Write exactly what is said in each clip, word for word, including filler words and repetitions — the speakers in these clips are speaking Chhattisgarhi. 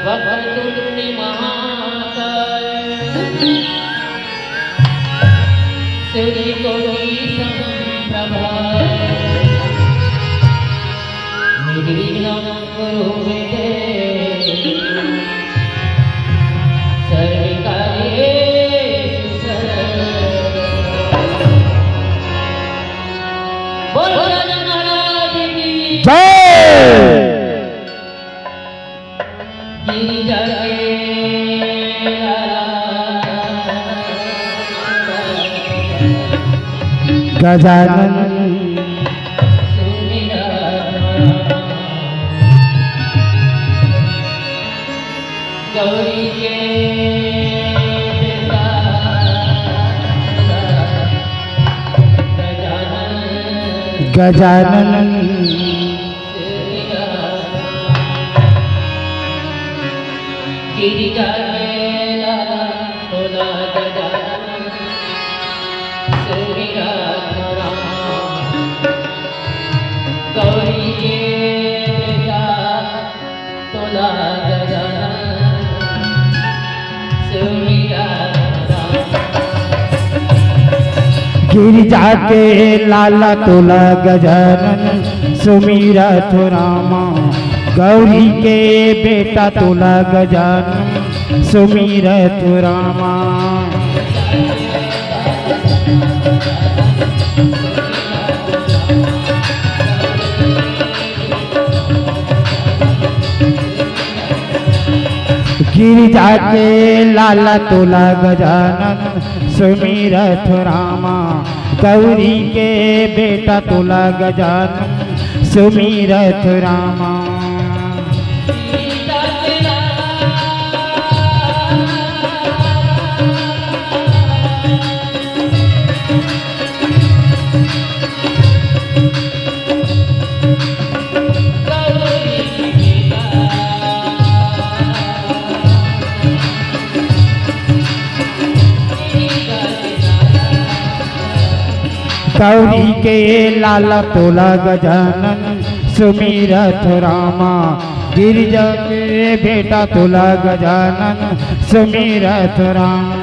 वक्रतुण्ड महाकाय, सूर्यकोटि समप्रभा, निर्विघ्नं कुरु मे देव, सर्वकार्येषु सर्वदा। बोल राजा महाराज की जय। गजानन। गजानन। गिरिजा के लाला तोला गजानन, सुमिरा राम। गौरी के बेटा तोला गजानन, सुमिरा राम। गिरिजा के लाला तोला गजानन, सुमिरा थो रामा। गौरी के बेटा तोला गजानन, सुमिरा थो रामा। गिरिजा के लाला तोला गजानन, सुमिरथ रामा। गौरी के बेटा तोला गजानन, सुमिरथ रामा। गौरी के लाला तोला गजानन, सुमिरथ रामा। गिरिजा के बेटा तोला गजानन, सुमिरथ राम।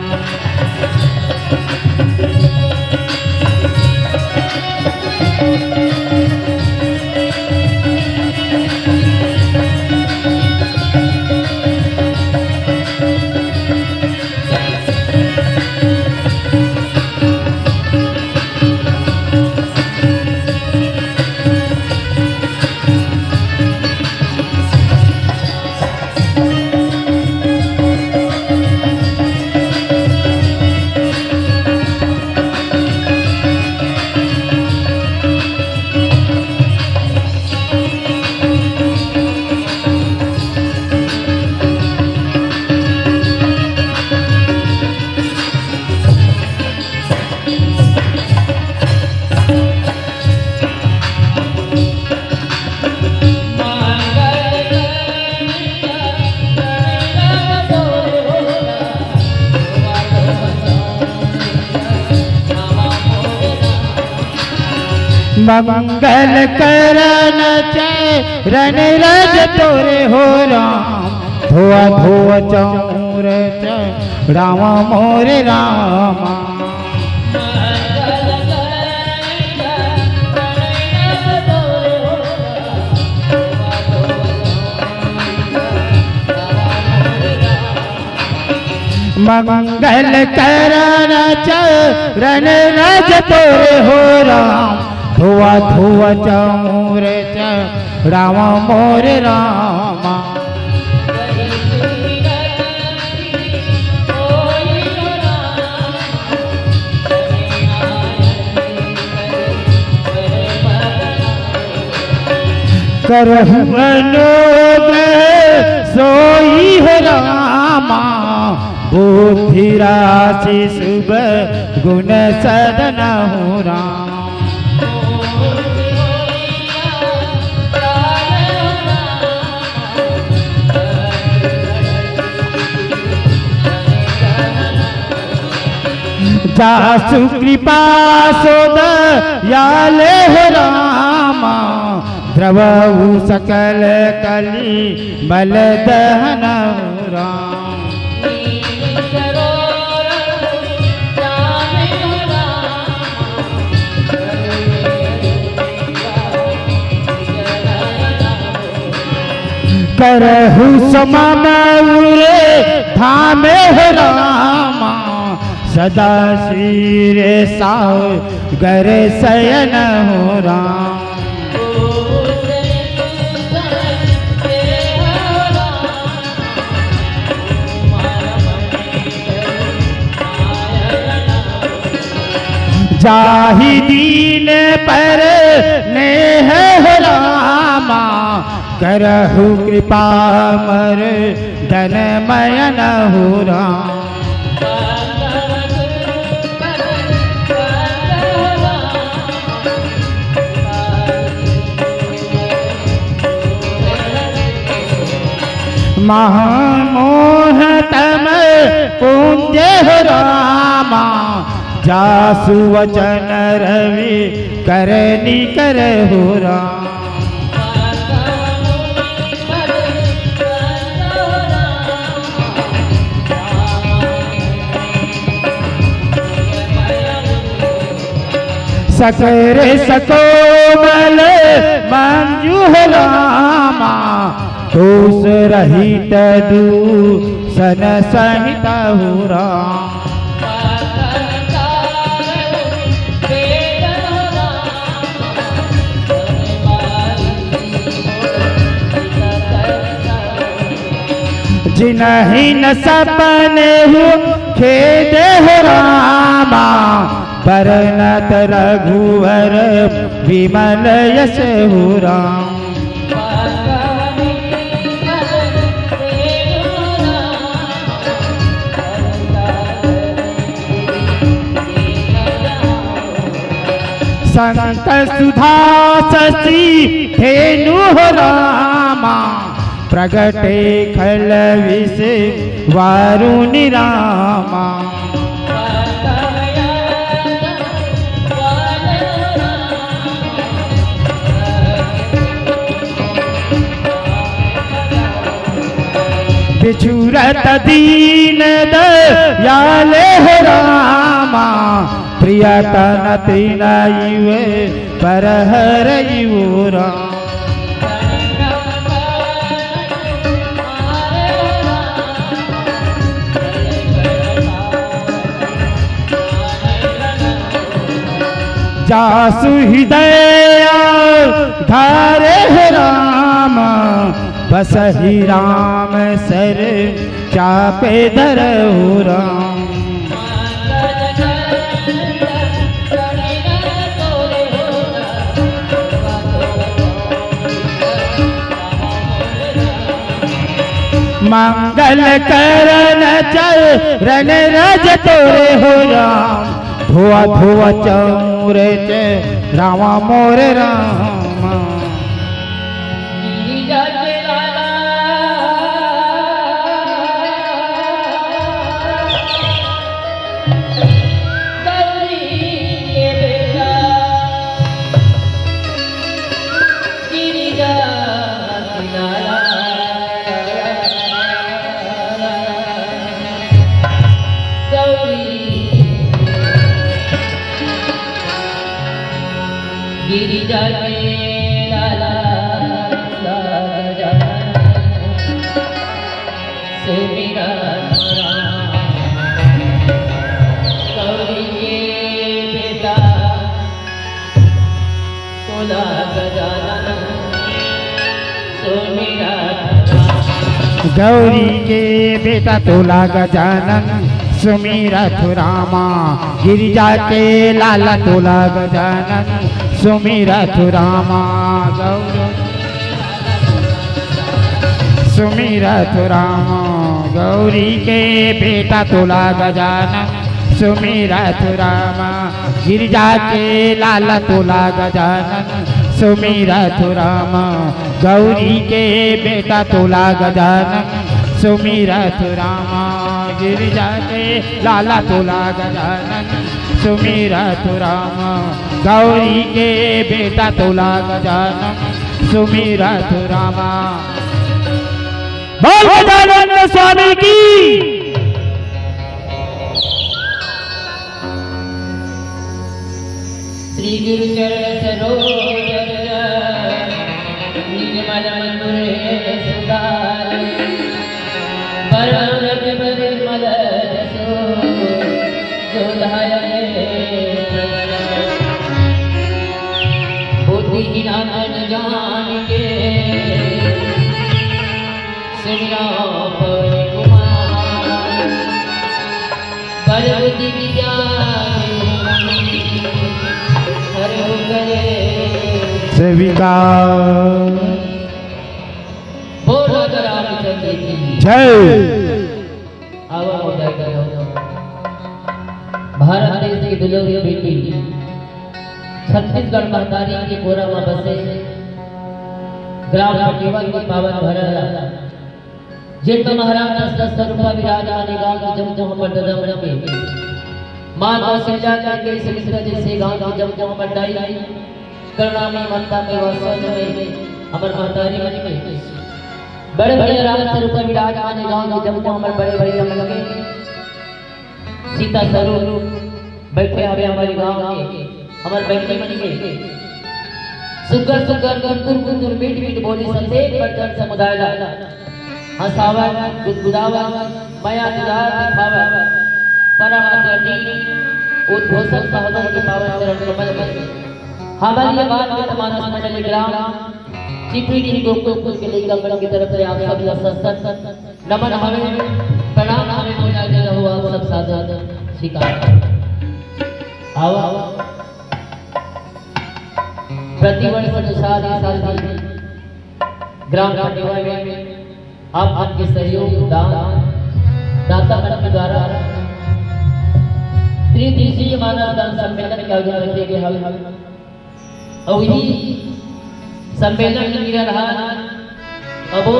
मंगल करन चरण रज तोरे हो राम, धोआ धोआ चौर चरण राम मोरे रामा। मंगल करन चरण रज तोरे हो राम, धोआ धोआ चौर चरण राम मोरे रामा। करहु अनुग्रह सोई हो रामा, बुद्धि राशि शुभ गुण सदनहु राम। जासु कृपा सो दयाले हो रामा, द्रवहु सकल कली मल दहन हो राम। करहु समम उरे धामे हो रामा, सदा सिरे सागर सयन हो राम। जाहि दीन पर नेह हो रामा, करहु कृपा मर दन मयन हो राम। महामोह तम पुंज हो रामा, जासु वचन रवि करनी कर हो राम। सकरे सकोमल मंजु हो रामा, दोष रहित दूषण सहित हो राम। जिनहि न सपने हो खेद हो रामा, बरनत रघुवर विमल यश हो राम। संत सुधा शशि धेनु हो रामा, प्रगटे खल विष वारुणि रामा। बिछुरत दीन दयाले हो रामा, प्रियतन तिनयु पर हरयु राम। जासु हृदय धारे हो राम, बसहि राम सर चापे धरहु राम। मंगल करण चरण रज तोरे हो राम, धोआ धोआ चौरे चे राम मोरे राम। गिरिजा के लाला, लाला, सुमिरा गौरी के बेटा तोला गजानन सुमिरा। गौरी के बेटा तोला गजानन सुमिरथु रामा, गिरिजा के लाला तोला गजानन सुमिरथु रामा। गौरी सुमिरथु रामा, गौरी के बेटा तोला गजानन सुमिरथु रामा, गिरिजा के लाला तोला गजानन सुमिरथु रामा, गौरी के बेटा तोला गजानन सुमिरथु रामा। गिरिजा के लाला तोला गजानन, सुमिरथु राम। गौरी के बेटा तोला गजानन, सुमिरथु राम। बोल गजानन स्वामी की। श्री गुरु चरण सरोज रज, निज मन मुकुर सुधारि। परम रज बल विमल जसु, जो धायक प्रगट। बुद्धिहीन तन जान के, सुमिरौं पवन कुमार। बल बुद्धि विद्या हरहु करे। सेविका। बोल राजा रामचंद्र की जय। आवा मोर दाई ददा। भारत देश की दुलरी बेटी, छत्तीसगढ़ महतारी के कोरा म बसे ग्राम पटेवा के पावन भरा, जेन म महाराज दशरथ स्वरूपा विराजमान हे गांव के जम्मो हमर ददा मन के, मां कौशल्या के कई समुद्र जैसे गांव के जम्मो हमर दाई, करुणामयी ममतामयी वात्सल्यमयी हमर महतारी मन के, बड़े भैया राज स्वरूपा विराजमान हे गांव के जम्मो हमर बड़े भैया मन के, सीता स्वरूप बैठे हवे हमर गांव के, हमर बहिनी मन के। सुग्घर सुग्घर गुनगुन गुनगुन मीठ मीठ बोली संदेश बरजन समुदाय ला हंसावत, गुदगुदावत, मया दुलार दिखावत, परम आदरणीय उद्घोषक महोदय के पावन चरण कमल में हमर ये बाल के मानस मंडली ग्राम चिपरी गोकुलपुर के लइका मन की तरफ से आप सब ला सत सत नमन हवे, प्रणाम हवे, मोला दे रहो आप सब सादर स्वीकार। आवा, प्रतिवर्ष अनुसार ये साल भी ग्राम पटेवा में आप आपके सहयोग, दान, दाता मन के द्वारा त्रिदिशीय मानस दान सम्मेलन के आयोजन किए गए हवे। अउ इही सम्मेलन के निरा रहा, अबो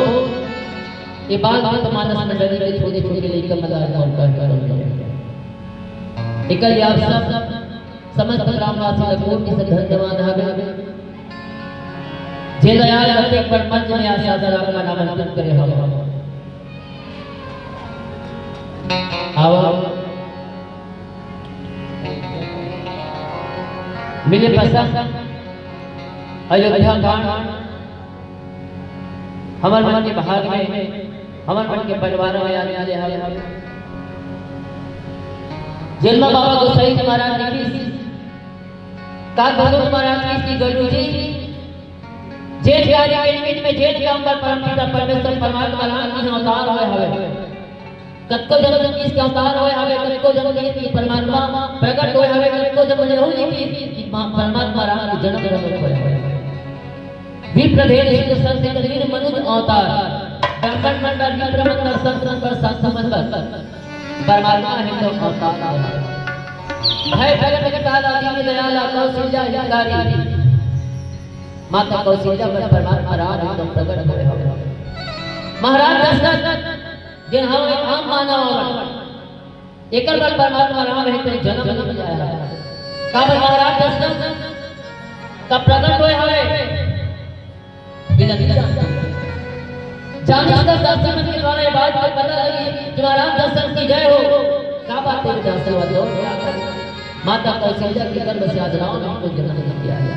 ये बाल के मानस मंडली के छोटे छोटे लइका मन ला मौका हे। एकर लिए आप सब समस्त ग्रामवासी ला कोटि से धन्यवाद हवे। जे दयाल अतेक बड़ मंच में आके आप मन आमंत्रित करे हवे। आवा। मिले पसंद अयोध्या कांड हमर मन के भाग में, हमर मन के बंटवारा में आने वाले हवे। जेन म बाबा गोसाई जी महाराज ने किहिस, का गोसाई जी महाराज किहिस कि गडू जी, जेठ गारी के निमित्त में जेठ के अंबर परम पिता परमेश्वर परमात्मा राम जी अवतार होय हवे। कतको जन्म किहिस के अवतार होय हवे, कतको जन्म किहिस के परमात्मा प्रकट होय हवे, कतको जन्म यहू जी किहिस कि मां परमात्मा राम के जन्म प्रकट होय हवे। विप्र भेद सिद्ध संत के लीन मनुज अवतार, ब्राह्मण मन बर विप्र मंडल, संत मन बर साधु मन बर परमात्मा हे तो अवतार होय हवे। भय प्रगट के काला दीन दयाला कौशल्या हितकारी। माता कौशल्या बर परमात्मा राम एकदम प्रगट होय हवे। महाराज दशरथ जेन हवे एक आम मानव हवे, एकर बर परमात्मा राम हे तो जन्म नइ लिया हे। काबर महाराज दशरथ का प्रगट होय हवे, बिना जानत। जानिस त दासी मन के द्वारा ये बात के पता लगिस कि महाराज दशरथ की जय हो। का बात हे दासी वालो? माता कौशल्या के गर्भ से आज राम को जन्म दिया हे।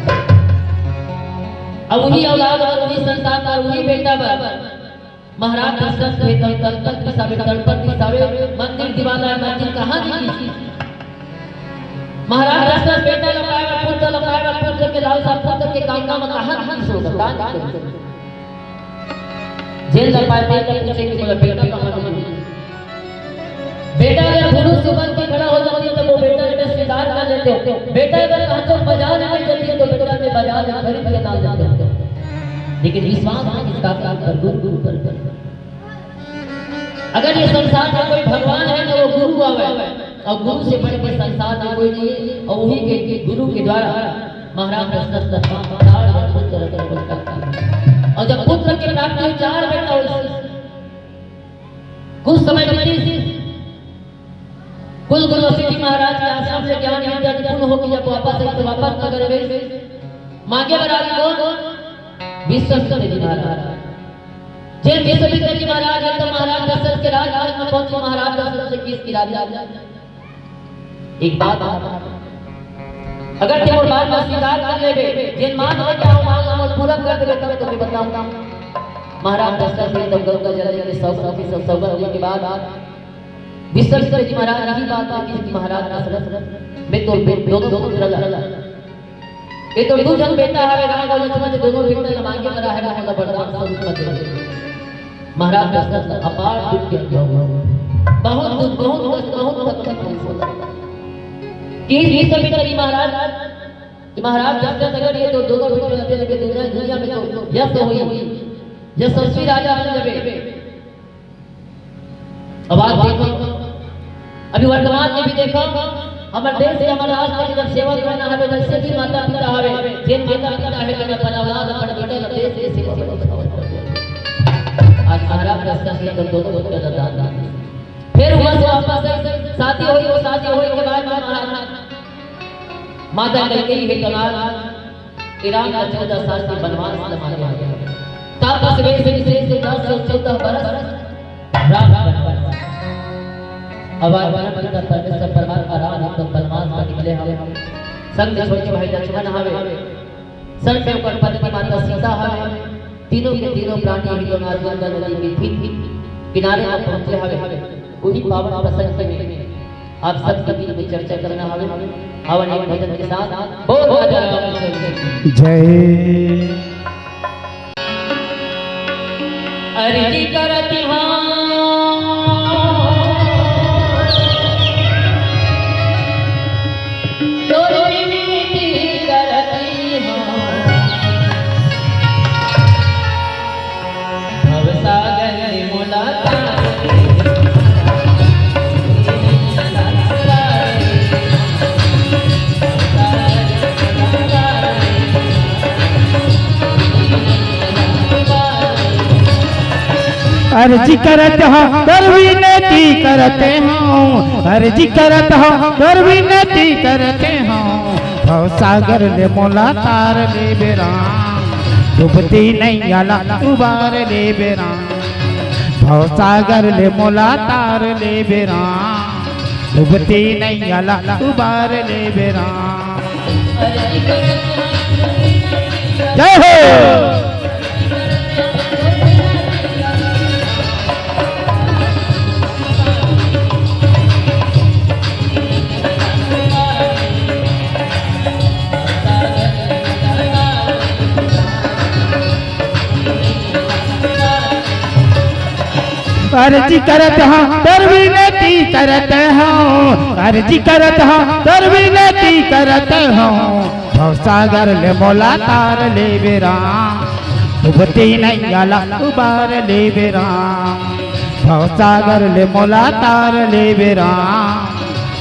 अब उही औलाद बर, उही संतान बर, उही बेटा बर महाराज दशरथ के तल तल तक दिसावे, तलपत दिसावे, मंदिर दीवाना, मंदिर कहां जी की? महाराज दशरथ बेटा ला पाए बर, पुत्र ला पाए बर, पुत्र के लालसा, पुत्र के कामना में कहां जी की सो बता नहीं करी। जेन ला पाए तेन ला पूछे कि बोला बेटा कहां मिली? बेटा अगर फुलू सुबह के खड़ा हो जाती तो वो बेटा के स्वीकार कर लेते हो। बेटा अगर कहां तो बाजार में जाती तो बेटा के बाजार में खरीद के ला लेते हो। लेकिन विश्वास नहीं किसका काम कर गुरु गुरु पर कर। अगर ये संसार में कोई भगवान है तो वो गुरु आवे, और गुरु से बढ़ के संसार में कोई नहीं है। और वही के गुरु के द्वारा महाराज दशरथ का चार पुत्र रत्न को प्राप्त किया। और जब पुत्र की प्राप्ति हुई, चार बेटा हुए, कुछ समय बीती, कुल गुरु वशिष्ठ जी महाराज के आश्रम से ज्ञान विद्या निपुण होके जब वापस आए तो वापस नगर में मांगे बर आए कौन? विश्वमित्र जी महाराज। जेन विश्वमित्र जी महाराज हे तो महाराज दशरथ के राजमहल में पहुंचे, महाराज दशरथ से किस की राजा। एक बात, अगर ते मोर बात ला स्वीकार कर लेबे, जेन मांग लेके आए हंव मांग ला मोर पूरा कर देबे, तब तो मैं बताऊं। महाराज दशरथ ने तब गंगा जल लेके सौगंध के, सौगंध के बाद विश्वमित्र जी महाराज यही बात कहिस कि महाराज दशरथ, मैं तो बे-, दोनों पुत्र ला, ये तो दू झन बेटा हवे, राम अउ लक्ष्मण जी, दोनों बेटा ला मांगे बर आए हंव, मोला वरदान स्वरूप में दे। महाराज दशरथ ला अपार दुख के अनुभव हुआ। बहुत दुख, बहुत कष्ट, बहुत तकलीफ हुई। कि विश्वमित्र जी महाराज, कि महाराज दशरथ, अगर ये तो दोनों बेटा ला दे देबे, दुनिया, दुनिया में तो यश होही, यशस्वी राजा बन जाबे। अब आप देखो, अभी वर्तमान में भी देखो, हमर देश के, हमर राष्ट्र के जब सेवा करना हवे, जैसे भी माता पिता हवे, जेन माता पिता हे, अपन औलाद, अपन बेटा ला देश के सेवा में लगा। आज महाराज दशरथ ने दोनों पुत्र ला दान दिया। फिर वहां से वापस आई, शादी हुई, वो शादी होने के बाद में महाराज माता कैकेयी हे तो राम ला चौदह साल के वनवास ला मांगे। तपस वेश विशेष दस सौ चौदह बरस राम वनवास। अब आज परम पिता परमेश्वर परमात्मा राम एकदम वनवास में निकले हवे। संग में छोटे भाई लक्ष्मण हवे, संग में ओकर पत्नी माता सीता हवे। तीनों के तीनों प्राणी ही तो नाथ गंगा नदी के ठीक किनारे पर पहुंचे हवे। वही पावन प्रसंग में आप सबके बीच में चर्चा करना हवे। आवन एक भजन के साथ बोल राजा रामचंद्र की जय। अर्जी करत हंव तोर विनती करत हंव। भवसागर ले मोला तार दे। अर्जी करत हंव, तोर विनती करत हंव, अर्जी करत हंव, तोर विनती करत हंव। भवसागर ले मोला तार लेबे राम, डूबती नैया ला उबार लेबे राम। भवसागर ले मोला तार लेबे राम, डूबती नैया ला उबार लेबे राम। जय हो। अर्जी करत हंव, तोर विनती करत हंव, अर्जी करत हंव, तोर विनती करत हंव। भवसागर ले मोला तार लेबे राम, डूबती नैया ला उबार लेबे राम। भवसागर ले मोला तार लेबे राम,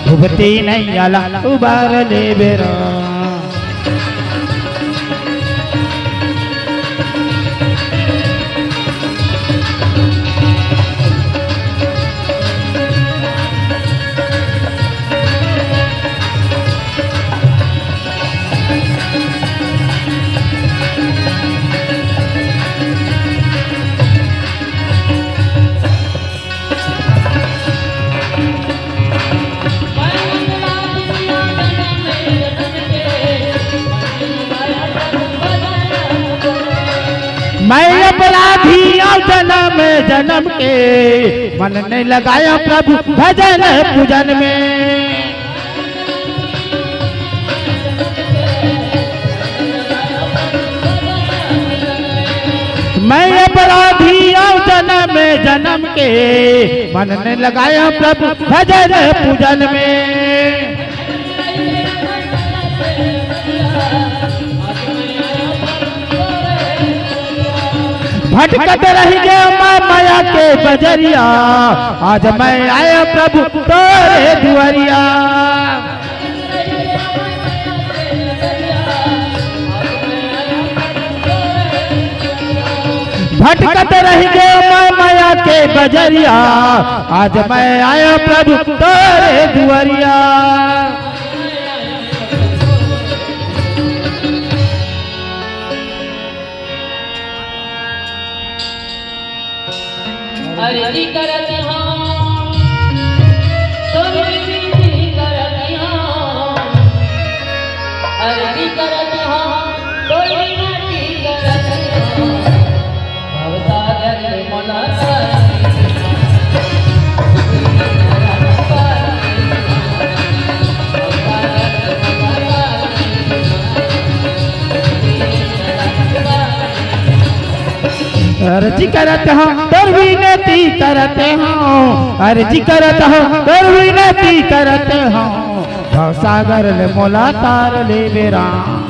डूबती नैया ला उबार लेबे राम। मैं अपराधी हंव जनम जनम के, मन नइ लगाय प्रभु भजन पूजन में। मैं अपराधी हंव जनम जनम के, मन नइ लगाय प्रभु भजन पूजन में। भटकत रहि गेंव मैं मया के बजरिया, आज मैं आय प्रभु तोरे दुआरिया। भटकत रहि गेंव मैं मया के बजरिया, आज मैं आया प्रभु तोरे दुआरिया। अर्जी करत हँव, तोर विनती करत हँव। अर्जी करत हँव, तोर विनती करत हँव। भवसागर ले मोला तार। अर्जी करत हँव, तोर विनती करत हँव। अर्जी करत हँव, तोर विनती करत हँव। भवसागर ले मोला तार लेबे राम,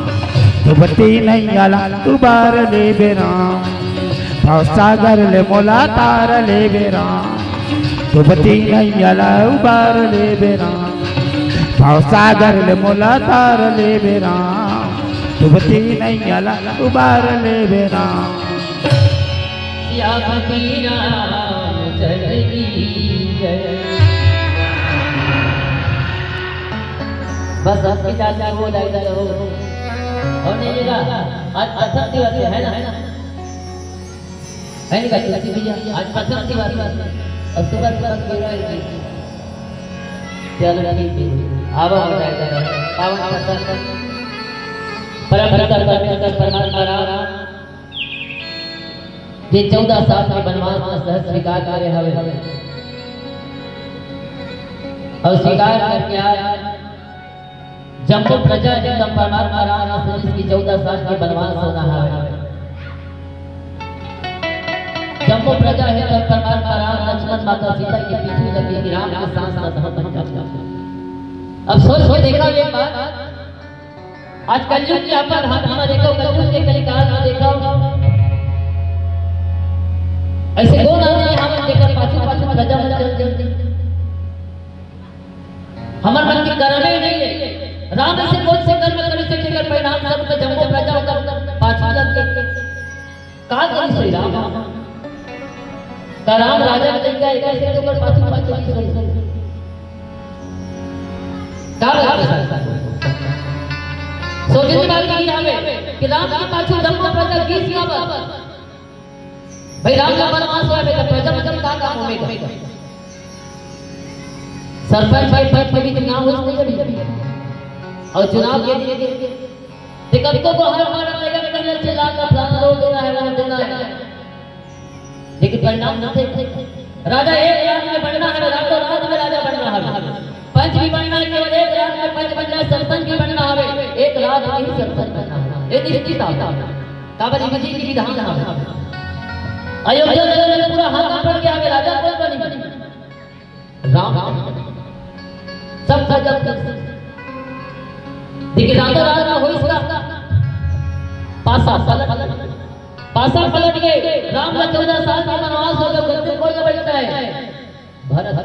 डूबती नैया ला उबार लेबे राम। भवसागर ले मोला तार लेबे राम, डूबती नैया ला उबार लेबे राम। भवसागर ले मोला तार लेबे राम, डूबती नैया ला उबार लेबे राम। श्याम की रामचंद्र की जय। बस अब की जात में वो लाइन लो। और नहीं लेगा, आज प्रथम दिवस है, है ना? है नहीं का तुलसी भैया, आज प्रथम दिवस है। और सुबह सुबह मेरा ही चलो ठीक है, आवा हो जाएगा। पावन प्रसन्न परम पिता परमेश्वर परमात्मा राम जे चौदह साल के वनवास ला सहज स्वीकार करे हवे, अउ स्वीकार करके आज जम्मो प्रजा एकदम परमात्मा राम ला समझिस कि चौदह साल के वनवास होना हवे। जम्मो प्रजा हे एकदम परमात्मा राम लक्ष्मण माता सीता के पीछे लगे कि राम के साथ साथ हम बन जाते। अब सोच के देखा एक बात, आज कलयुग के अपन हाथ में देखो, कलयुग के कलिकाल में देखो, ऐसे कौन आदमी हमन जेकर पाछू पाछू प्रजा मन चल चल दे? हमर मन के कर्म ही नहीं है। राम ऐसे कौन से कर्म करे से जेकर परिणाम स्वरूप जम्मो प्रजा ओकर पाछू लग गए? का करी श्री राम? का राम राजा के लइका एक ऐसे के ऊपर पाछू पाछू की सही? का बात है? सोचे के बात नहीं हवे कि राम के पाछू जम्मो प्रजा गीस गावत। भाई राम का वनवास होय, भाई प्रजा मन के का काम होवे? सरपंच भाई पद के भी चुनाव होइस नहीं अभी? और चुनाव के लिए ते कतको को हर मारा रहेगा कि पहले चिल्ला का फलाना रोड देना है, वहाँ देना है। लेकिन परिणाम नहीं थे। राजा एक रात में बनना है, रातों रात में राजा बनना है। पंच भी बनना है, केवल एक रात में पंच बनना है, सरपंच भी बनना है, एक रात में ही सरपंच बनना है। ये निश्चित आता है। काबर विधि की विधान है। अयोध्या नगर में पूरा हाहाकार पड़ गया है, राजा कौन बनी? राम। सब प्रजा खुश। लेकिन रातों रात में होइस का? पासा पलट, पासा पलट के राम का चौदह साल का वनवास हो गया, गद्दी कौन बैठता है? भरत।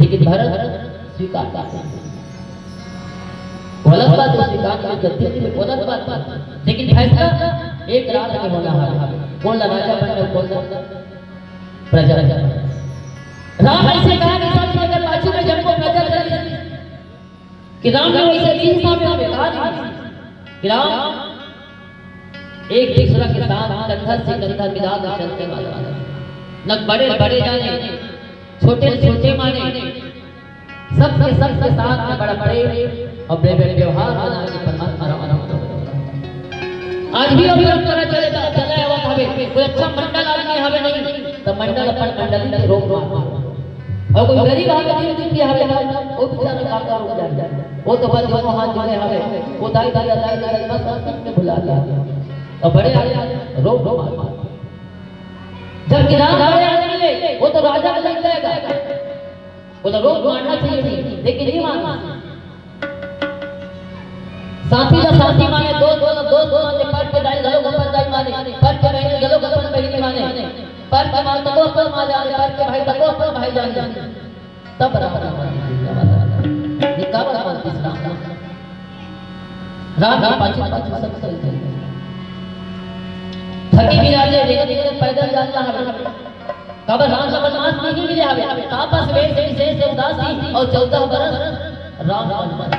लेकिन भरत स्वीकार करता है। गलत बात है, स्वीकार नहीं, गद्दी पे गलत बात। लेकिन फैसला एक रात में होना है। कौन राजा बनना, कौन प्रजा। राम ऐसे कहा कि सब अगर पाछू में जब को प्रजा चली कि राम ने वैसे तीन साल में कहा कि राम एक दूसरा के साथ कंधा से कंधा मिला के चलने वाला है। न बड़े बड़े जाने, छोटे छोटे माने, सबके सबके साथ में बड़ा प्रेम और व्य-, व्य-, व्यवहार बनाने की परमात्मा राम। आज भी हम परंपरा चले, चले आवत हवे, कोई अच्छा मंडल आदमी हवे नहीं, तो मंडल अपन मंडली के रोक मार। और कोई गरीब हवे, दिल दुखी हवे, वो बेचारा का, का रोक जाए। वो तो बस दोनों हाथ जोड़े हवे, वो दाई, दाई, दाई, दाई, बस सब कुछ में भुला दिया। और बड़े आदमी रोक, रोक मार। जबकि राम बड़े आदमी है, वो तो राजा को लेके जाएगा। बोला, रोक मारना चाहिए नहीं, लेकिन नहीं मारना। साथी ला साथी माने, दोस्त ला दोस्त माने, पर के दाई घलो अपन दाई माने, पर के बहिनी घलो अपन बहिनी माने, पर के माँ तको अपन माँ जाने, पर के भाई तको अपन भाई जाने। तब राम राम माने। ये का बात मानती राम राम? राम राम पाछू पाछू सब चलते हैं। थकी भी राजे, लेकिन पैदल जाना है। काबर राम ला बनवास नहीं मिले हवे। तापस वेस विशेष उदासी अउ चौदह बरस राम ला बनवास।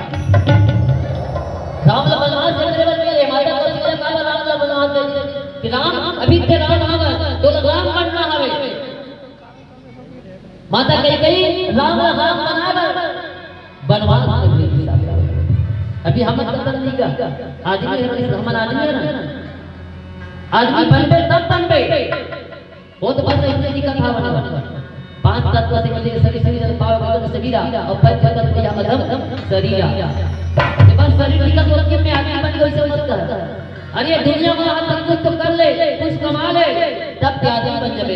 राम ला बनवास एकरे बर मिले। माता कौशल्या काबर राम ला बनवास दे कि राम अभी ते राम हवे, तोला राम बनना हवे। माता कही कही राम ला राम बनाए बर बनवास में भेज दिया। अभी हमन कतन नहीं गा, आदमी हर, हमन आदमी हर, आदमी बनबे तब बनबे। वो तो बस इतने दिक्कत था बना। पांच तत्व से मिले सभी सभी जन पावे गौतम समीरा और पंच तत्व या अधम शरीरा। ये बस शरीर दिक्कत होती है, मैं आदमी बन गई, इसे मत कर। अरे दुनिया में हाथ तक कुछ तो कर ले, कुछ कमा ले, तब ते आदमी बन जाबे।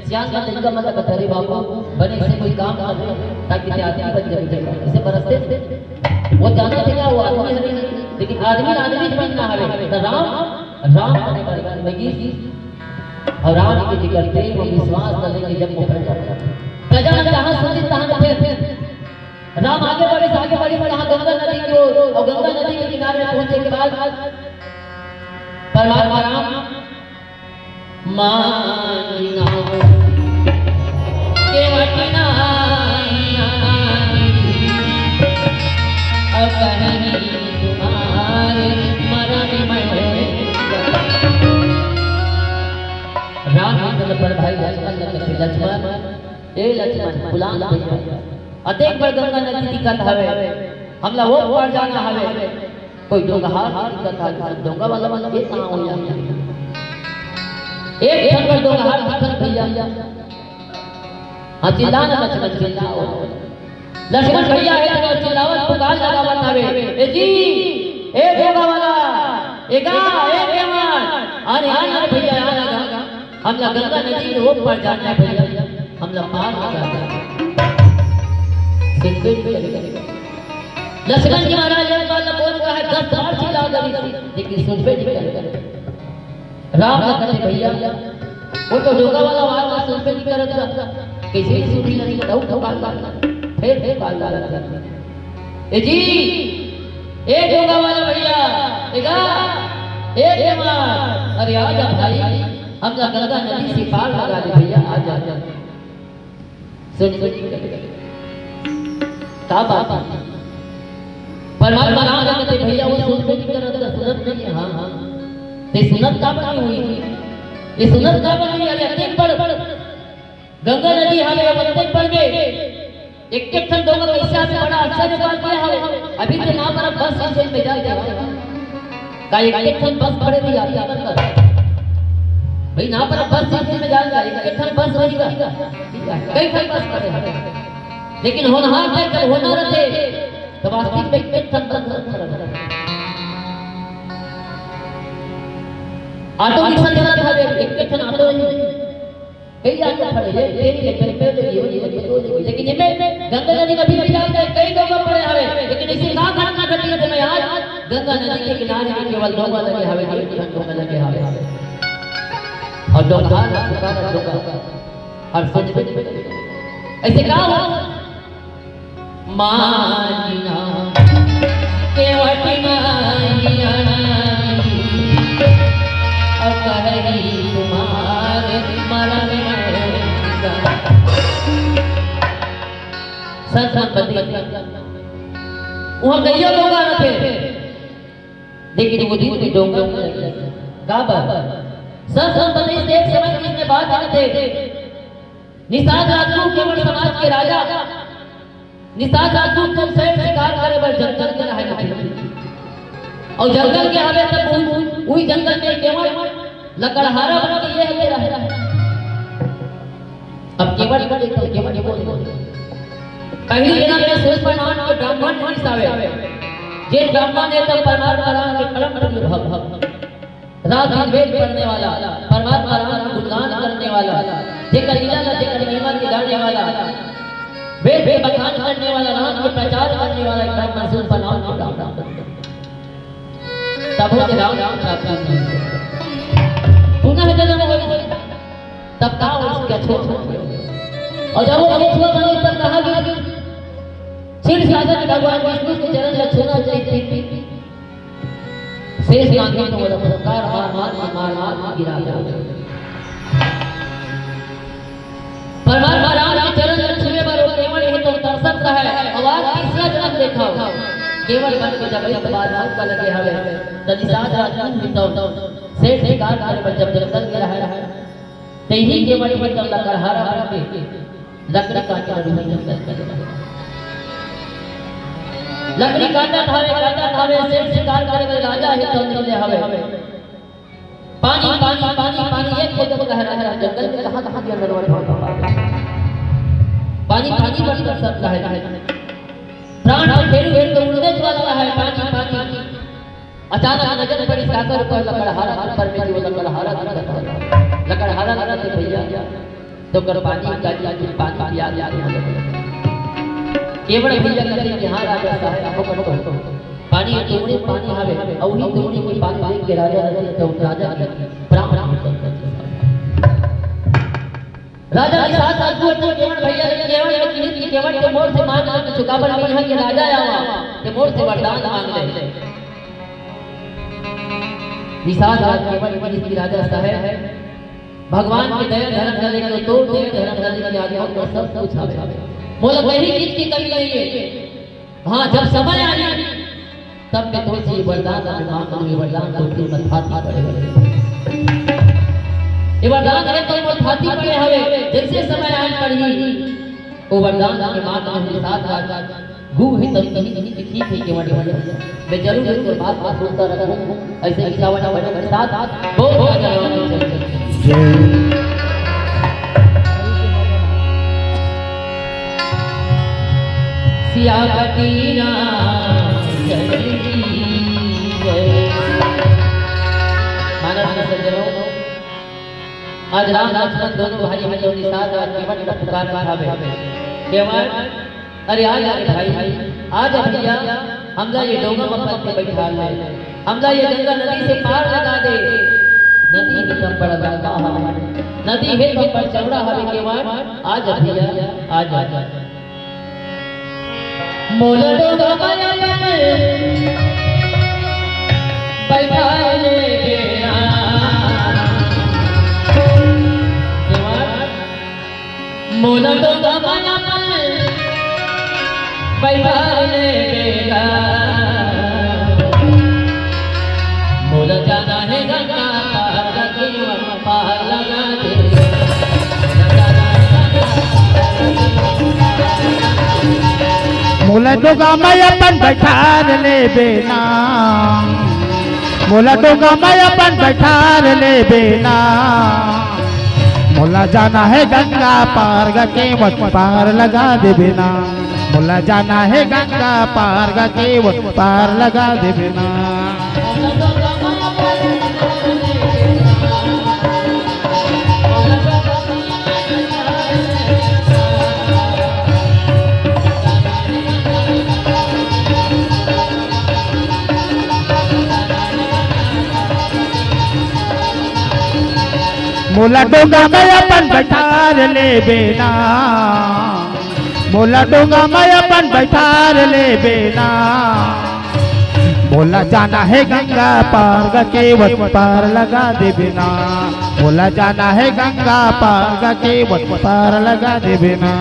सियान का तरीका मतलब बता रे बाबू, बने से कोई काम कर ले, ताकि ते आदमी बन जाबे। इसे बरसते वो जाना थे क्या वो आदमी हरे, लेकिन आदमी आदमी बनना हरे। तो राम, राम बने बने बने लगी। अउ राम के जेकर प्रेम अउ विश्वास ल लेके जब वो प्रजा, प्रजा मन जहाँ सोचिस तहाँ फेर राम आगे बढ़िस, आगे बढ़िस, तहाँ गंगा नदी के ओर, अउ गंगा नदी के किनारे पहुंचे के बाद परमात्मा राम मानिना केवट नाई अउ कहनी तुम्हारे मरण में। राम के बड़ भाई लक्ष्मण ल कथे, लक्ष्मण, ए लक्ष्मण, बुलान भैया, अतेक बड़ गंगा नदी दिखत हवे, हमला ओ पार जाना हवे, कोई डोंगहार दिखत हवे, डोंगा वाला मन के कहाँ हो जाए? एक ठन बड़ डोंगहार दिखत भैया, हाँ, चिल्ला ना लक्ष्मण, चिल्लाओ। लक्ष्मण भैया हे तो चिल्लावत पुकार लगावत हवे, ए जी, ए डोंगा वाला, ए गा, ए केवट, अरे आ ना भैया, आ ना गा। हमला गंगा नदी के ओ पार जाना हे भैया, हमला पार लगा दे। सुनबे नहीं करेगा। लक्ष्मण जी महाराज एक बार ला बोल रहा है, दस बार चिल्ला दे, लेकिन सुनबे नहीं करेगा। राम ला कथे भैया, ओ तो डोंगा वाला बात ला सुनबे नहीं करत गा, कइसे नहीं सुनी लगी, तब तो बात बात, फेर फेर बात बात। ए जी, ए डोंगा वाला भैया, ए गा, ए केवट, अरे आ जा भाई, हमला गंगा नदी से पार लगा दे भैया, आ जा। सुन, सुन, का बात हे? परमात्मा राम ला कथे भैया, ओ सुनबे नहीं करत गा, सुनत नहीं हे, हाँ, हाँ। ते सुनत काबर नहीं होही? ये सुनत काबर नहीं हे? अरे अतेक बड़ गंगा नदी हवे, अतेक बड़ में एक एक ठन डोंगा कइसे हवे, बड़ा आश्चर्य बात ये हवे। अभी ते ना पर बस स्टैंड में जाके का एक एक ठन बस खड़े नहीं आती है, मतलब भाई ना पर बस स्टैंड में जाके एक एक ठन बस रहेगा, कई ठन बस खड़े हैं। लेकिन होनहार में जब होना रहते तो वास्तविक में एक एक ठन बस खड़े रहते। ऑटो रिक्शा चलत हवे, एक एक ठन ऑटो ही कई आके खड़े हे, तेरी ले, तेरी पे ले, ये ले, ये ले, लेकिन ये में गंगा नदी में भी जाके कई लोग पड़े हवे, लेकिन ऐसी का घटना घटी हे, मैं आज गंगा नदी के किनारे में केवल डोंगा लगे हवे, एक ठन डोंगा लगे हवे। अउ डोंगा, डोंगा, डोंगा, अउ सोच, ऐसे का हो? मानिना केवट नाई अनाई, अउ कहही तुम्हारे मरण में। संत संपत्ति, उहाँ कइयो डोंगा रथे, लेकिन वो दिन भी डोंगा नहीं लगे। का बात? संत संपत्ति से एक समय किसने बात करते, निषाद राजगुरु केवट समाज के राजा निषाद राजगुरु तो शेर शिकार करे बर जंगल के रहे थे। अउ जंगल के हवे तब उ-, उही जंगल में केवट लकड़हारा बन के ये हवे रहे। अब केवट बोले तो केवट बोले। पहली जनम में सूरज प्रणाम के ब्राह्मण मनुष्य आवे। जे ब्राह्मण हे तो परमात्मा राम के परम प्रिय भक्त। रात दिन वेद पढ़ने वाला, परमात्मा राम के गुणगान करने वाला, जेकर लीला ला, जेकर महिमा के गाने वाला, वेद के बखान करने वाला, राम के प्रचार करने वाला, एकदम मासूम सा नाम को राम राम। तब होके राम की प्राप्ति हुई। पुनः जन्म हो, तब का हो इसके छोड़। और जब वो अवधूत बने तब कहा गया कि क्षीर सागर भगवान विष्णु के चरण ला छूना चाहिए। शेष नागिन तो बड़ा फुंकार मार मार के, मार मार के गिरा दिया। राम के चरण ल छुए बर वो केवट हे तो तरसत रहय। अउ आज तीसरा जन्म देखव, केवट बन के जब एक बार राम का लगे हवे, त निषाद राज गुह ही तो सेठ शिकार करे बर जब जंगल गे रहय, तेही केवट हे तो लकड़हारा बन के लकड़ी काटे बर उही जंगल गे रहय। लकड़ी काटत हवे, काटत हवे, सेठ शिकार करे बर राजा हे तो निकले हवे। पानी, पानी, पानी, पानी, एक हो जब कह रहा है, जंगल में कहाँ, कहाँ गया नरवा ढोल बाबा? पानी, पानी बन कर सब कहे। प्राण तो फेरू, फेरू तो उड़ने वाला है, पानी, पानी। अचानक नजर पड़ी काकर ऊपर, लकड़हारा के ऊपर में, जो लकड़हारा दिखत है। लकड़हारा लगत है भैया, तो कर पानी का जी, पानी पिया दिया। केवट भैया कहते कि हाँ राजा साहब, हमको कर दो। पानी, तुमड़ी पानी हवे, अउ उही तुमड़ी के पानी देख के राजा रतन चौक राजा के प्राण निकल गए। राजा के साथ साथ वो केवट भैया के केवट के किहिस कि केवट के मोर से मांग ले, चुकावन में यहाँ के राजा आवा, के मोर से वरदान मांग ले। निषाद राज केवट के किहिस कि राजा साहब, भगवान के दया धरम धरे के, तोर दया धरम धरे के आगे हमर सब कुछ हवे। मोला कहीं चीज की कमी नहीं है। हाँ, जब समय आही, तब मैं तोर से ये वरदान ला मांग लूं, ये वरदान तो तोर मोर थाती पड़े हवे। ये वरदान अगर तोर मोर थाती पड़े हवे, जैसे समय आन पड़ही, वो वरदान ला मांग लूं, के साथ साथ गुह ही तब कहीं नहीं दिखी थी केवट भैया। मैं जरूर एक बात को सुनता रहूं, ऐसे गिरावट भजन के साथ बहुत राजा राम की जय जय। जय। सियापति रामचंद्र की जय। मानस के सज्जनों, आज राम लक्ष्मण दोनों भाई हैं, जो निषाद राज केवट का पुकार उठावे। केवट, अरे आ जा रे भाई, आ जा भैया, हमला ये डोंगा म अपन के बैठा ले, हमला ये गंगा नदी से पार लगा दे। नदी हे त बड़ लंबा हवे, नदी हे त बड़ चौड़ा हवे केवट, आ जा भैया, आ जा। मोला डोंगा माया में बैठा ले बेना। केवट, मोला डोंगा माया में बैठा ले बेगा। मोला जाना हे गंगा पार, गंगा पार लगा दे। मोला डोंगा में अपन बैठार ले बेना, मोला डोंगा में अपन बैठार ले बेना। मोला जाना हे गंगा पार, गा केवट पार लगा देबे ना। मोला जाना हे गंगा पार, गा केवट पार लगा देबे ना। मोला डोंगा में अपन बैठार लेबे ना, मोला डोंगा में अपन बैठार लेबे ना। मोला जाना हे गंगा पार, गा केवट पार लगा देबे ना। मोला जाना हे गंगा पार, गा केवट पार लगा देबे ना।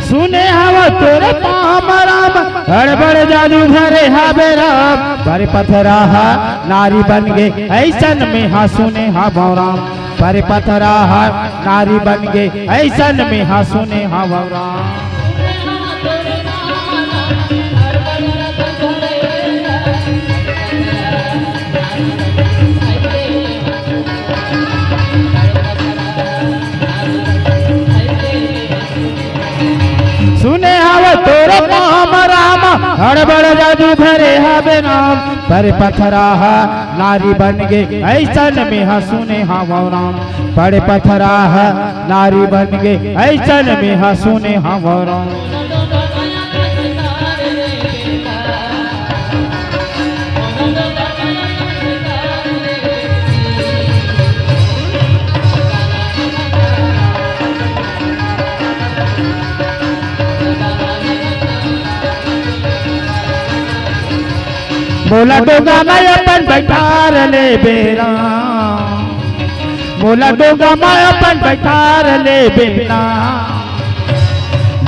सुने हव तोरे पाँव म राम, बड़ बड़ जादू धरे हावे राम। परे पथरा ह नारी बन गे, अइसन में हा सुने हव राम। परे पथरा ह नारी बन गे, अइसन में हा सुने हव राम। अड़ बड़ जादू धरे हवे नाम, पर पथरा ह नारी बन गे, अइसन में ह सुने हवं राम। बड़े पथरा ह नारी बन गे, अइसन में ह सुने हवं राम। मोला डोंगा म अपन बइठार ले बेरा, मोला डोंगा म अपन बइठार ले बेरा।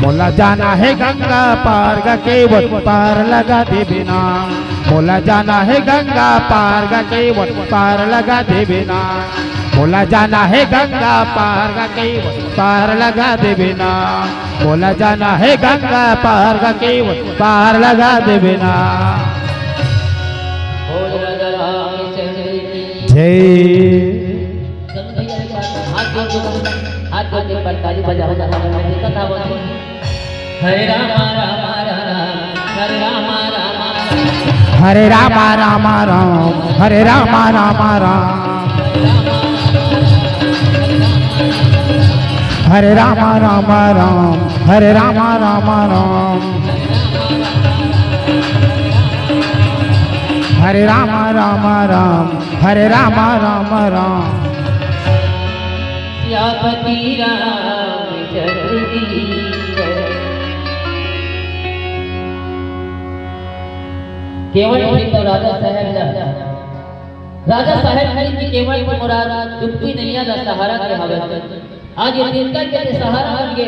मोला जाना हे गंगा पार गा केवट पार लगा देबे ना। मोला जाना हे गंगा पार गा केवट पार लगा देबे ना। मोला जाना हे गंगा पार गा केवट पार लगा देबे ना। मोला जाना हे गंगा पार गा केवट पार लगा देबे ना। बोल राजा रामचंद्र की जय। चलो भैया, एक बार हाथ जोड़ के, हाथ जोड़ के एक बार ताली बजाओ, गाना गाओ, देखा था वो। हरे राम राम राम, हरे राम राम राम। हरे राम राम राम, हरे राम राम राम। हरे राम राम राम, हरे राम राम राम। हरे राम राम राम, हरे राम राम राम। सियापति रामचंद्र की जय। केवट के तो राजा साहेब ला, राजा साहेब कहिन कि केवट के मोर डूबती नैया ला सहारा के हवे। आज ये तिनका के ते सहारा बन गे।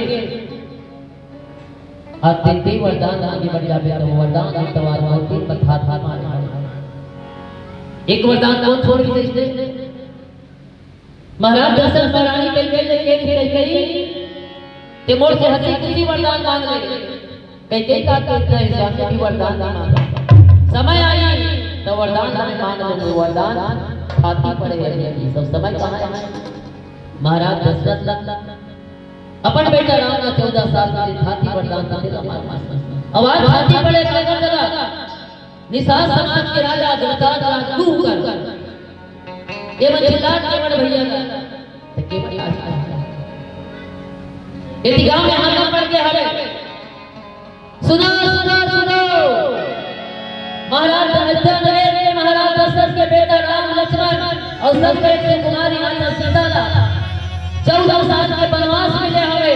आज तिनके वरदान मांगे बर जाबे त वो वरदान के तवार मोती पथार मारे। एक वरदान कौन छोड़ के इसने? महाराज दशरथ महारानी कह गई, कह गई, कह गई, ते मोर से हंसी खुशी वरदान मांग ले। कह गई का तो इतना हिसाब से भी वरदान नहीं मांगा। समय आई तो वरदान नहीं मांग ले, वरदान छाती पड़े है। ये सब समय कहाँ है? महाराज दशरथ ला अपन बेटा राम ला चौदह साल के दिन छाती वरदान दे दिला। अब आज छाती पड़े, कह कर दिला। निषाद समाज के राजा, धृतराज राजगुरु कर। ये मन चिल्लात के बड़ भैया का। तो के बता सकता है? यदि गांव में हल्ला पड़ गया हरे। सुनो, सुनो, सुनो। महाराज अयोध्या नरेश के, महाराज दशरथ के बेटा राम लक्ष्मण और सब एक सुकुमारी माता सीता ला चौदह साल के वनवास मिले हवे।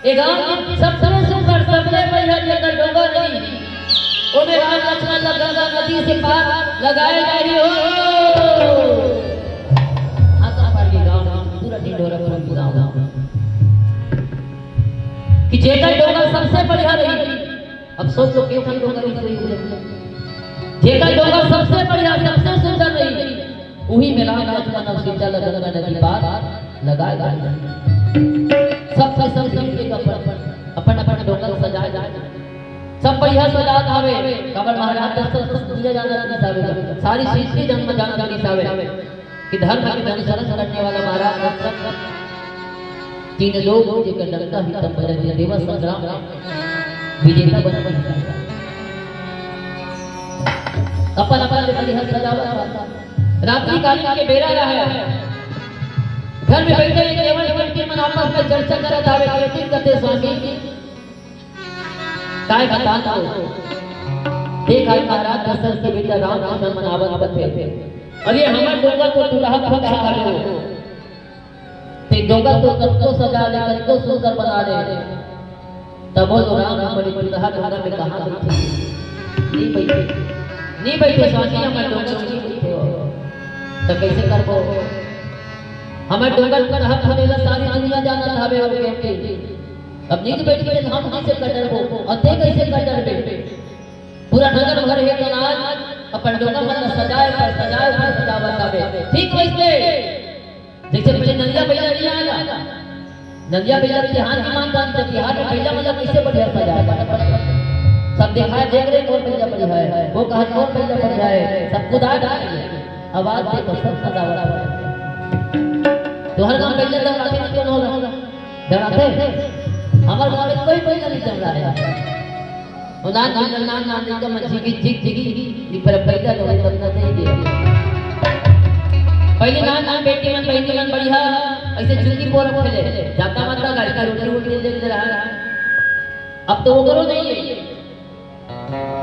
ए गांव के सबले सुंदर, सबले बढ़िया जेकर डोंगा नदी, ओमे राम लक्ष्मण ला गंगा नदी से पार लगाए जाही हो। हाथ पार के गांव, पूरा ढिंढोरा पूरा गांव। कि जेकर डोंगा सबसे बढ़िया रही, अब सोच लो, केठन डोंगा रही सही हो। जेकर डोंगा सबसे बढ़िया, सबसे सुंदर रही, उही में राम लक्ष्मण अउ सीता ला गंगा नदी पार लगाए जाए। सब के सब मिल के अपन, अपन, अपन डोंगा सजाए जाए। सब बढ़िया सजात हवे, काबर महाराज दशरथ को पूजा जाना नहीं सावे, सारी सृष्टि जन्म जाना नहीं सावे। कि धर्म के अनुसरण करने वाला महाराज दशरथ तीन लोग जेकर लंका ही तब बजरंग देवा संग्राम विजेता बन गए। अपन अपन ले बढ़िया सजावत था। रात्रि कालीन के बेरा रहा है। घर में बैठे ये केवल मन के मन आपस में चर्चा करत आवे, लेकिन कहते स्वामी, काय बता दो। देख, आज महाराज दशरथ के बेटा राम लक्ष्मण मन आवत बथे। अरे, हमर डोंगा तो दुल्हा पक्ष आ गयो। ते डोंगा तो कतको सजा ले, कतको सुंदर बना ले, तबो तो राम हमर दुल्हा डोंगा में कहाँ बैठे? नहीं बैठे, नहीं बैठे स्वामी, हमर डोंगा में नहीं बैठे हो। तो कैसे करबो? हमर डोंगा के दुल्हा फुटेला, सारी दुनिया जानत हवे हो के। अब नीक बेटी के हम कैसे कर डरबो, अते कैसे कर डरबे? पूरा नगर भर हे कनाज अपन डोंगा मन ला सजाए पर सजाए पर सजावत हवे। ठीक वैसे जैसे पहले नंदिया भैया नहीं आएगा, नंदिया भैया के हाथ की मान जान तो बिहार में भैया मतलब कैसे बढ़िया सजाए। सब दिखाए, देख रहे कौन भैया बढ़िया है, वो कहा कौन भैया बढ़िया है, सब कुदाए डालेंगे। आवाज दे तो सब सजावट हो। तो हर गांव भैया जब आते नहीं कौन होगा? डराते? हमारे गांव में कोई भैया नहीं डर रहा है। ओ नान, नान, नान, नान, एकदम झिकी, झिक, झिकी, ई पर पैदा तो तब ना नहीं दिया। पहली नान, नान बेटी मन, बहिनी मन बढ़िया, ऐसे चुकी पोर खेले, जाता माता गाड़ी का रोटी वोटी दे दे रहा। अब तो वो करो नहीं है।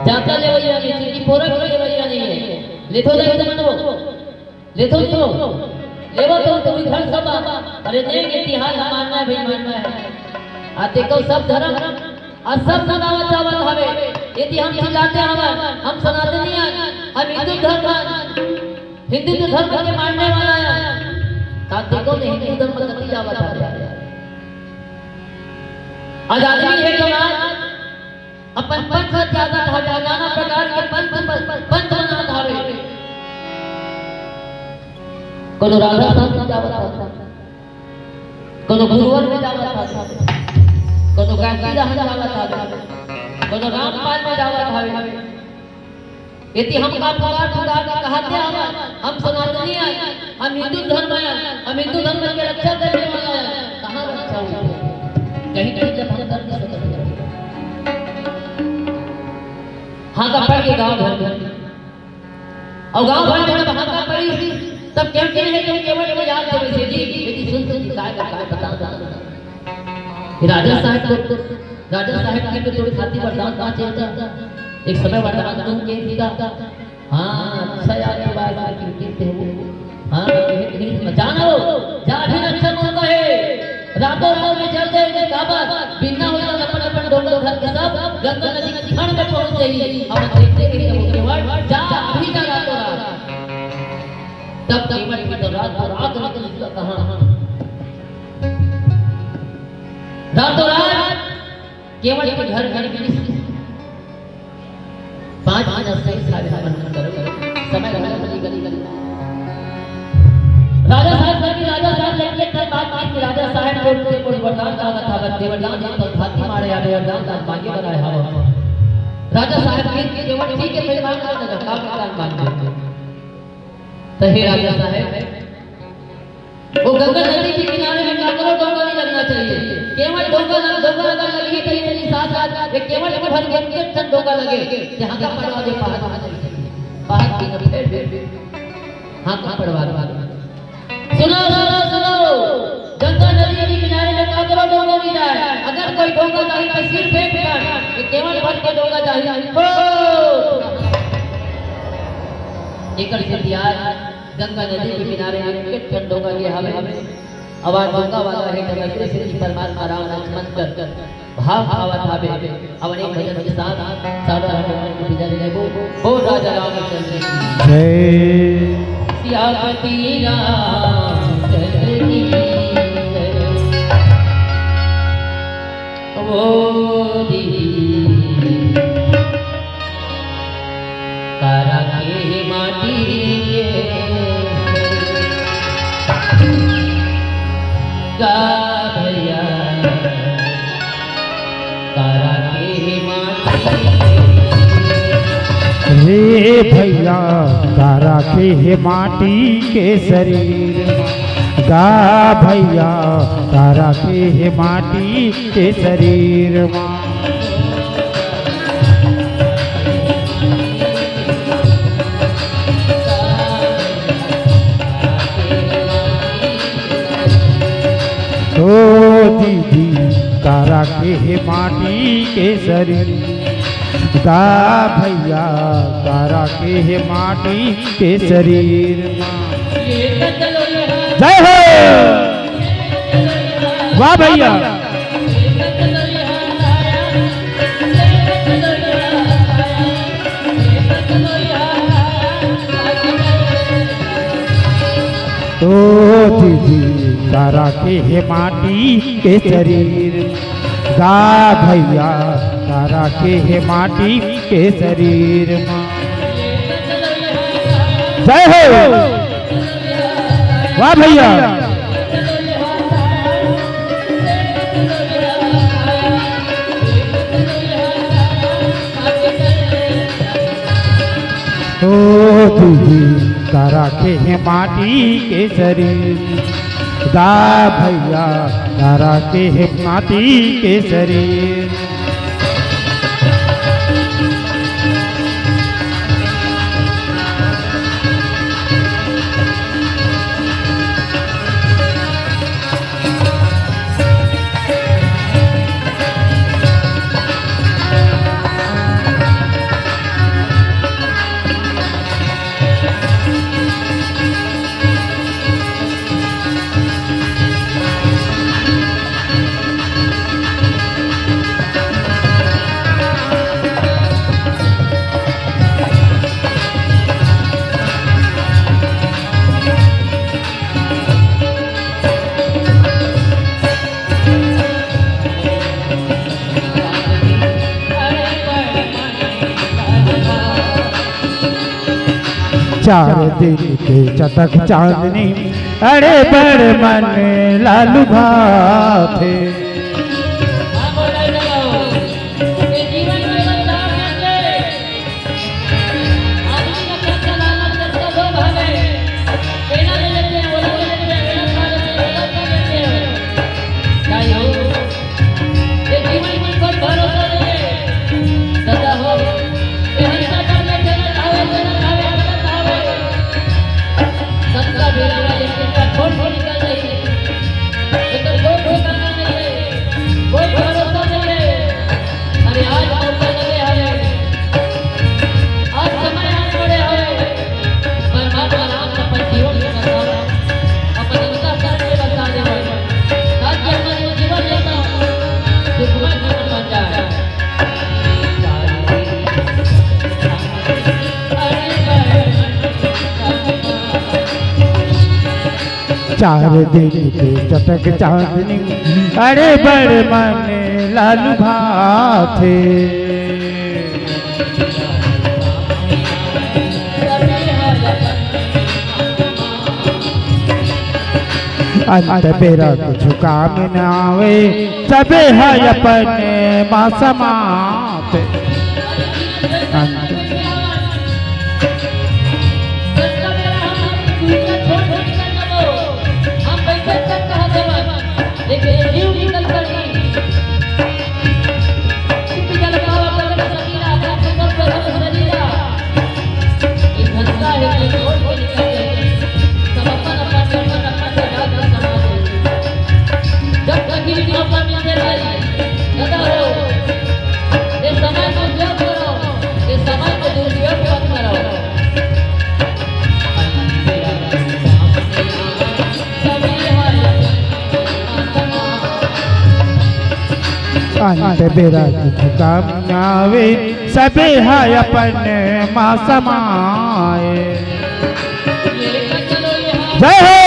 जाता ले वही नहीं, चुकी पोर खेले वही नहीं है। ले तो दे दे मत वो। लेथो तो, लेवो तो, तो भी घर सब आ। अरे नहीं, इतिहास मानना है भाई, मानना है। आ देखो, सब धर्म, आ सब मनावत जावत हवे। यदि हम चिल्लाते हवन, हम सनातनी हन, हम हिंदू धर्म हन, हिंदू धर्म के मानने वाला हन, ता देखो तो हिंदू धर्म कति जावत हवे। आज आदमी है जमात, अपन पंथ ल त्यागत हवे, नाना प्रकार के पंथ, पंथ मनात हवे। कोनो राधा धाम में जावत हवे, कोनो गुरुवर में जावत हवे, कोनो गायत्री धाम जावत हवे, कोनो रामपाल में जावत हवे। यदि हम का पुकार पुकार के कहते हवन, हम सनातनी हैं, हम हिंदू धर्म हैं, हम हिंदू धर्म के रक्षा करने वाला हैं, कहाँ रक्षा होई? कहीं कहीं जब हम कर नहीं सकते। हाँ का पड़ के गाँव भर में, और गाँव भर में जब हाँ का पड़ी, तब क्यों क्यों है, क्यों केवल वो याद देवे से जी, यदि सुन सुन जी, काय का काय बता दो। राजा साहब को, राजा साहब की तो थोड़ी खाती वरदान पाँच होता। एक समय वरदान तुम के दिया। हाँ, अच्छा यार, ये बात की कीमत है वो। हाँ, ये, ये जानो, जा भी अच्छा मौका है। रातों रात में चल दे, इन्हें काबा, बिना हुआ अपन अपन डोंगर घर के सब गंगा नदी के खंड में पहुंच जाइए। अब देखते हैं कि वो केवल जा, अभी जा रातों रात। तब कीमत की तो रातों रात निकल गया। कहाँ? रातों रात केवट के घर में पाँच मिनट से सारे मन करो, समय रहने वाली गली गली। राजा साहब घर की, राजा साहब लड़के तब बात की कि राजा साहब को के कोई वरदान मांगा था, बस वरदान एक तो हाथी मारे आ, वरदान का मांगे बनाए हवा। राजा साहब के केवट ठीक है, फिर मांग लेगा, काम का मांग लेगा। तो हे राजा साहब, वो गंगा नदी के किनारे में काकरो डोंगा नहीं लगना चाहिए। केवल डोंगा लग, डोंगा अगर लगी तो ये साथ साथ ये केवल को भर के एक ठन डोंगा लगे। यहाँ का पड़वा दे, पहाड़, पहाड़ की तो फिर, फिर, फिर। हाँ का पड़वा दे। सुनो, सुनो, सुनो, गंगा नदी के किनारे में काकरो डोंगा नहीं जाए। अगर कोई डोंगा जाही तो सिर फेंक कर ये केवल भर के डोंगा जाही। हो! एकर से दिया गंगा नदी के किनारे एक ठन डोंगा गे हवे। अब आज डोंगा वाला हे, डोंगा के श्री परमात्मा राम लक्ष्मण कर भाव आवत हवे। अब एक भजन के साथ सादा राम भगवान की पूजा लेबो। बोल राजा रामचंद्र की जय। सियापति रामचंद्र की जय। वो दीदी कारा के माटी के गा भैया, कारा के माटी के। रे भैया, कारा के हे माटी के शरीर, गा भैया, कारा के हे माटी के शरीर मा। ओ दीदी, कारा के हे माटी के शरीर, गा भैया, कारा के हे माटी के शरीर। जय हो। वाह भैया। ओ दीदी, कारा के हे माटी के शरीर, गा भैया, कारा के हे माटी के शरीर। जय हो। वाह भैया। ओ दीदी, कारा के हे माटी के शरीर, गा भैया, कारा के हे माटी के शरीर। चार दिन के चटक चांदनी, अरे बड़ मन लालू भाथे। चार दिन के चटक चांदनी, अरे बड़ मन लालू भाथे। अंत बेरा कुछु काम न आवे, सबे ह अपन मा समात। अंत अंत बेरा कुछु काम न आवे, सबे ह अपन मा समाए। जय हो।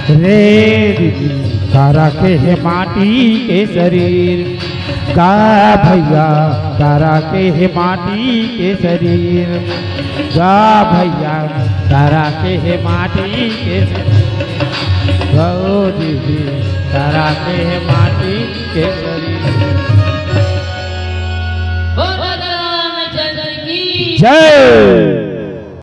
रे दीदी, करा के हे माटी के शरीर, गा भैया, करा के हे माटी के शरीर, गा भैया, करा के हे माटी के शरीर, गो दीदी, करा के हे माटी के शरीर। बोल रामचंद्र की जय।